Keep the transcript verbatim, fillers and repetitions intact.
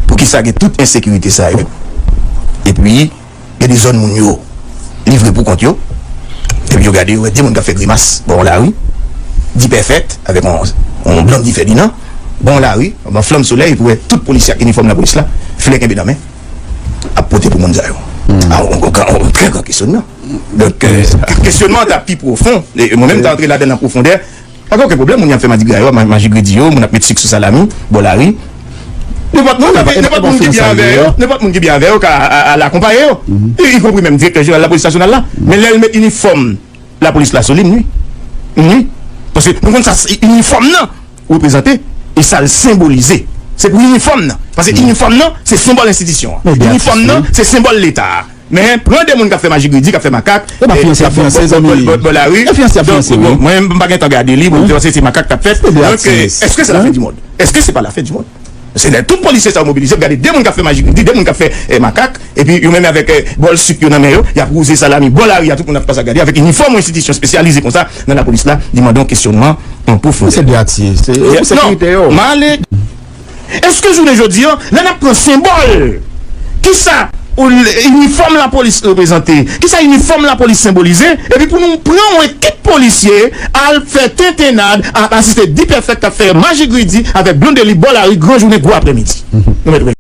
Poukisa gen tout ensekirite sa yo? Epi, gen de zòn moun yo livre pou kont yo. Epi yo gade, yo wè de moun k ap fè grimas bò yon lari, dipèfèt, avèk yon, yon blonn difè dinan, bò yon lari, anba flanm solèy, epi w wè tout polisye ak inifòm lapolis la, filè kenbe nan men, ap pote pou moun sa yo. A, yon, yon, yon trè gran kesyonman. Donk, euh, kesyonman an ta pi pwofon. E mwen menm, m ta antre ladan l an pwofondè. Pa gen okenn pwoblèm, moun y ap fè madigra yo, ma-, majigredi yo, moun ap met sik sou salami, bò lari. Nenpòt moun, nenpòt moun ki byen avè yo, nenpòt moun ki byen avè yo ka a-, a-, al akonpaye yo. Y, ikonpri menm direktè jeneral lapolis nasyonal la. Men lè l met inifòm lapolis la sou li, m nwi. M nwi. Paske nou konn sa, se inifòm nan reprezante e sa l senbolize. Se pou inifòm nan. Paske inifòm nan, se senbòl enstitisyon an. Inifòm nan, se senbòl Leta a. Men, pran de moun k ap fè majigredi, k ap fè makak, e, k ap bò, bò, bò, bò, bò lari. Donk, bon, mwen, m pa gen tan gade li, bon, m panse se makak k ap fèt. Donk, euh, èske se la fen di mond? Èske se pa la fen di mond? Se lè tout polisye sa yo mobilize, gade de moun k ap fè majigredi, de moun k ap fè, eh, makak, epi yo menm avèk, eh, bòl sik yo nan men yo, y ap wouze salami bò lari a, tout moun ap pase ap gade, avèk inifòm yon enstitisyon espesyalize konsa nan lapolis la, li mande yon kesyonman an pwofondè. Se de atye, se, se non, sekirite yo. M ale. Èske jounen jodi a, lè n ap pran senbòl, kisa ou, inifòm lapolis reprezante, kisa inifòm lapolis senbolize, epi pou nou pran yon ekip polisye al fè tentennad, al asiste dipèfèt k ap fè majigredi avèk Blondedy bò lari gran jounen gwo aprèmidi? Nou mèt